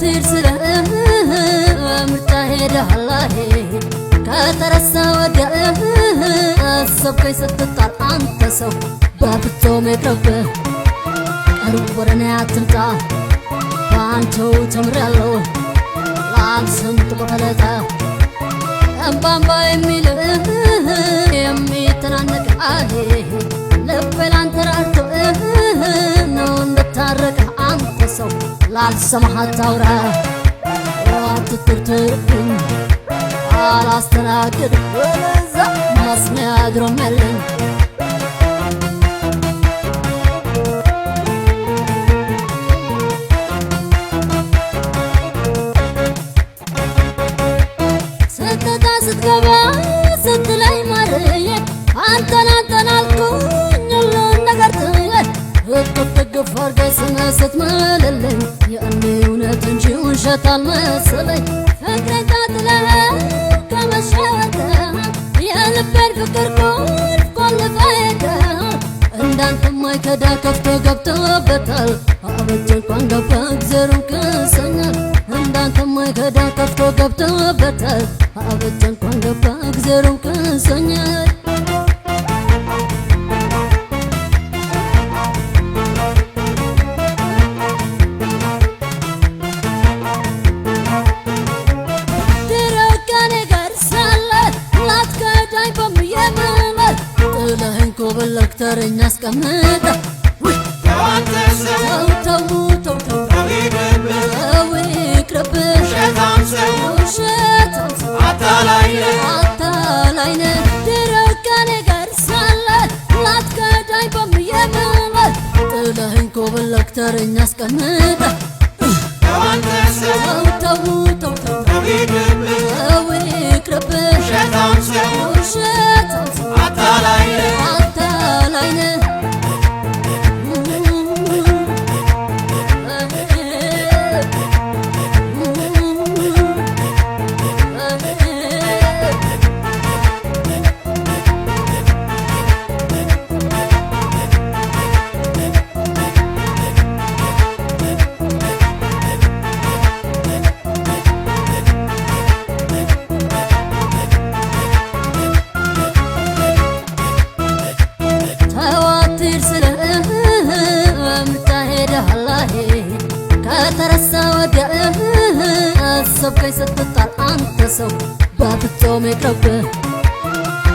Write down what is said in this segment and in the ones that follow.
ተዋትር ስለ ምርጫ ሄደሃል ከተረሳ ወዲያ አሰብከኝ ስትጣል አንተ ሰው በፍጹም ይቅርብህ። ቅርብ ወደ እኔ አትምጣ በአንተው ተምሬያለሁ ላልስም ጥቁር ፈለጠ እምባ እምባ የሚል የሚተናነቅ አሄ ልቤ ላንተ ራርቶ ነው እንድታረቅ አንተ ሰው ላልሰማህ አታውራ አትትርትርብኝ አላስተናግድ ወለዛ መስሚያ ድሮም የለኝ። ስትወጣ ስትገባ ስትለኝ ማርዬ አንተን አንተን አልኩኝ ሁሉን ነገር ጥዬ እቅፍ ድግፍ አድርገህ ስምህ ስትምልልኝ የእኔ እውነት እንጂ ውሸት አልመሰለኝ። ፍቅሬን ታጥለህ ከመሸ ወጥተህ የልቤን ፍቅር ቁልፍ ቆልፈህ ሄደሃል። እንዳንተ የማይከዳ ከፍቶ ገብቶበታል አበጀ እንኳን ገባ እግዜሩን ክሰኛል። እንዳንተ የማይከዳ ከፍቶ ገብቶበታል አበጀ እንኳን ገባ እግዜሩን ክሰኛል። ድሮ ከኔ ጋር ሳለ ላትከዳኝ በምየምል ጥለኸኝ ኮበለልክ ተረኛ አስቀምጠህ ውይ ተው አንተ ሰው ተው ተው ተው ተው ተው ይቅርብህ ተው ይቅርብህ ውሸታም ሰው ውሸታም ሰው አታላይ ነህ። አታላይ ነህ። ድሮ ከኔ ጋር ሳለ ላትከዳኝ በምየምል ጥለኸኝ ኮበለልክ ተረኛ አስቀምጠህ ተው አንተ ሰው ተው ተው ተው ተው ተው ይቅርብህ ተው ይቅርብህ ውሸታም ሰው ውሸታም ሰው አታላይ ነህ። አታላይ ነህ። ተዋትር ስለ ምርጫ ሄደሃል ከተረሳ ወዲያ አሰብከኝ ስትጣል አንተ ሰው በፍጹም ይቅርብህ።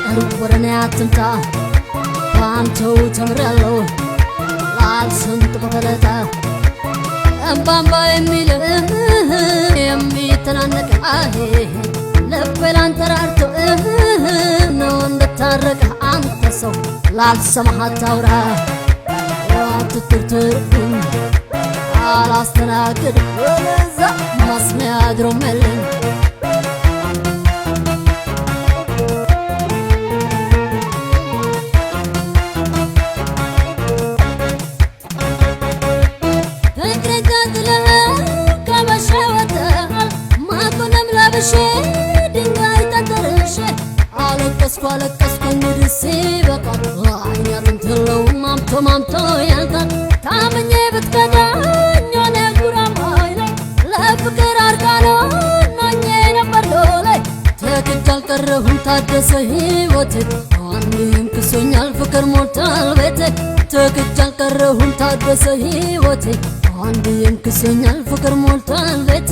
ቅርብ ወደ እኔ አትምጣ በአንተው ተምሬያለሁ ላልስም ጥቁር ፈለጠ እምባ እምባ የሚል የሚተናነቅ አሄ ልቤ ላንተ ራርቶ ነው እንድታረቅ አንተ ሰው ላልሰማህ አታውራ አትትርትርብኝ አላስተናግድ ወለዛ መስሚያ ድሮም የለኝ። ፍቅሬን ታጥለህ ከመሸ ወጥተሃል ማቁንም ለብሼ ድንጋይ ተንተርሼ አለቀስኩ አለቀስኩ እንግዲህ ሲበቃ አይኔ አጥንት የለውም አምቶ ማምቶ ያልቃል። ታምኜ ብትከዳኝ ሆነ ጉራማይሌ ለፍቅር አርቃኖ ናኜ ነበር ሎሌ ተክጄ አልቀረሁም ታደሰ ሕይወቴ አንድም ክሶኛል ፍቅር ሞልቷል ቤቴ ተክጄ አልቀረሁም ታደሰ ሕይወቴ አንድም ክሶኛል ፍቅር ሞልቷል ቤቴ።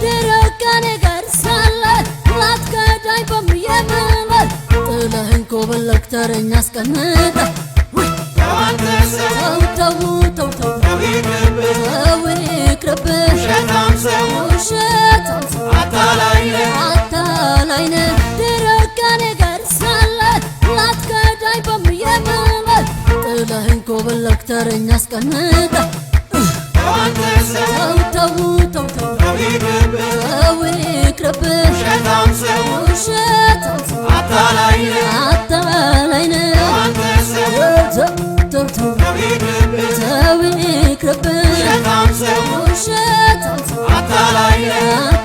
ድሮ ከኔ ጋር ሳለ ላትከዳኝ በምየምል ጥለኸኝ ኮበለልክ ተረኛ አስቀምጠህ ውይ ተው አንተ ሰው ተው ተው ተው ተው ተው ይቅርብህ ተው ይቅርብህ ውሸታም ሰው ውሸታም ሰው አታላይ ነህ። አታላይ ነህ። ድሮ ከኔ ጋር ሳለ ላትከዳኝ በምየምል ጥለኸኝ ኮበለልክ ተረኛ አስቀምጠህ ተው አንተ ሰው ተው ተው ተው ተው ተው ይቅርብህ ተው ይቅርብህ ውሸታም ሰው ውሸታም ሰው አታላይ ነህ። አታላይ ነህ። ተው አንተ ሰው ተው ተው ተው ተው ይቅርብህ ተው ይቅርብህ ውሸታም ሰው ውሸታም ሰው አታላይ ነህ።